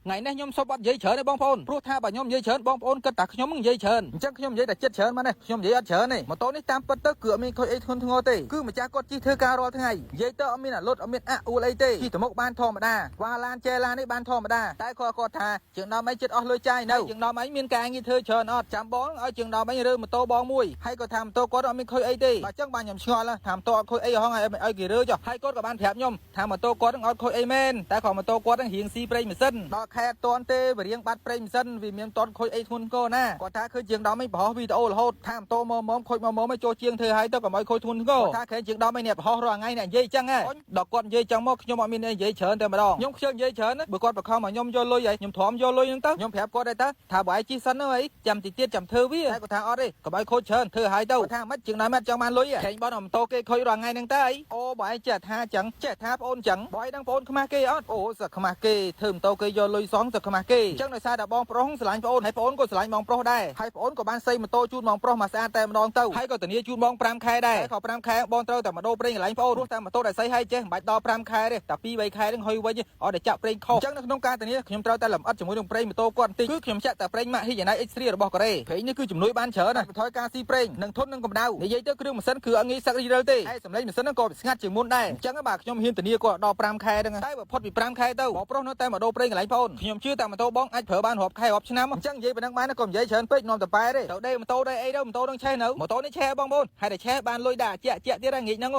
ថ្ងៃនេះខ្ញុំសុំអត់និយាយច្រើនទេបងប្អូនព្រោះថាបើខ្ញុំនិយាយច្រើនបងប្អូនគិតថាខ្ញុំនិយាយច្រើនអញ្ចឹងខ្ញុំនិយាយតែចិត្តច្រើនមកនេះខ្ញុំនិយាយអត់ច្រើនទេម៉ូតូនេះតាមពិតទៅគឺអត់មានខូចអីធ្ងន់ធ្ងរទេគឺម្ចាស់គាត់ជិះធ្វើការរាល់ថ្ងៃនិយាយទៅអត់មានអាលុតអត់មានអាក់អួលអីទេជិះទៅមុខបានធម្មតាវ៉ាឡានចែឡាននេះបានធម្មតាតែគាត់គាត់ថាជាងដល់អីចិត្តអស់លុយចាយនៅជាងដល់អីមានការងារធ្វើច្រើនអត់ចាំបងឲ្យជាងដល់អីរើម៉ូតូបងមួយហើយគាត់ថាម៉ូតូគាត់អត់មានខូចអីទេបើអញ្ចឹងបានខ្ញុំឆ្ងល់ថាម៉ូតូអត់ខូចអីហងឲ្យឲ្យគេរើចុះហើយគាត់ក៏បានប្រាប់ខ្ញុំថាម៉ូតូគាត់នឹងអត់ខូចអីមែនតែគាត់ម៉ូតូគាត់នឹងរៀងស៊ីប្រេងម៉ាស៊ីនដល់ខែអត់ទាន់ទេវារៀងបាត់ប្រេងម៉ាស៊ីនវាមានតន់ខូចអីធ្ងន់ធ្ងរណាគាត់ថាឃើញជាងដល់អីបង្ហោះវីដេអូរហូតថាម៉ូតូមកមកខូចមកមកចូលជាងធ្វើឲ្យទៅកុំឲ្យខូចធ្ងន់ធ្ងរថាឃើញជាងដល់អីនេះបង្ហោះរាល់ថ្ងៃនេះនិយាយអញ្ចឹងហ៎ដល់គាត់និយាយចឹងមកខ្ញុំអត់មាននិយាយច្រើនតែម្ដងខ្ញុំខ្ជិលនិយាយច្រើនបើគាត់បខំឲ្យខ្ញុំយកលុយហើយខ្ញុំទ្រាំយកលុយហ្នឹងទៅខ្ញុំប្រាប់គាត់ដែរតើថាបើឯងជិះសិនហ្នឹងអីចាំតិចទៀតចាំធ្វើវាតែគាត់ថាអត់ទេកុំឲ្យខូចច្រើនធ្វើឲ្យទៅគាត់ថាមិនជាងដល់មិនចង់បានលុយខេងបនម៉ូតូគេខូចរាល់ថ្ងៃហ្នឹងតើអីអូបើឯងចេះថាចឹងចេះថាប្អូនចឹងបើឯងដឹងប្អូនខ្មាស់គេអត់អូសខ្មាស់គេធ្វើម៉ូតូគេយកលុយសងសខ្មាស់គេអញ្ចឹងដោយសារតែបងប្រុសស្រឡាញ់ប្អូនហើយប្អូនក៏ស្រឡាញ់បងប្រុសដែរហើយប្អូនក៏បានសីម៉ូតូជូនបងប្រុសមកស្អាតតែម្ដងទៅហើយក៏ធានាជូនបង5ខែដែរហើយក៏5ខែបងត្រូវតែមកដូរប្រេងកន្លែងប្អូនព្រោះតែម៉ូតូដែលសីឲ្យចេះមិនបាច់ដល់5ខែទេតែ2 3ខែហ្នឹងហុយវិញអត់តែចាក់ប្រេងខុសអញ្ចឹងនៅក្នុងការធានាខ្ញុំត្រូវតែលម្អិតជាមួយនឹងប្រេងម៉ូតូគាត់បន្តិចគឺខ្ញុំចាក់តែប្រេងម៉ាក Hyundai X3 របស់កូរ៉េប្រេងនេះគឺជំនួយបានច្រើនណាស់បន្ថយការស៊ីប្រេងនិងធន់នឹងកម្ដៅនិយាយទៅគ្រឿងម៉ាស៊ីនគឺអត់ងាយសឹករីរិលទេហើយសម្លេងម៉ាស៊ីនហ្នឹងក៏វាស្ងាត់ជាងមុនដែរអញ្ចឹងបាទខ្ញុំហ៊ានធានាគាត់ដល់5ខែហ្នឹងតែបើផុតពី5ខែទៅបងប្រុសនៅតែមកដូរប្រេងកន្លែងប្អូនខ្ញុំជឿតែម៉ូតូបងអាចប្រើបានរាប់ខែរាប់ឆ្នាំអញ្ចឹងនិយាយប៉ុណ្ណឹងបានក៏និយាយច្រើនពេកនាំតប៉ែទេទៅដេម៉ូតូដេអីទៅម៉ូតូនឹងឆេះនៅម៉ូតូនេះឆេះបងប្អូនហើយតែឆេះបានលុយដាក់ជាក់ជាក់ទៀតហ្នឹងងាកហ្នឹង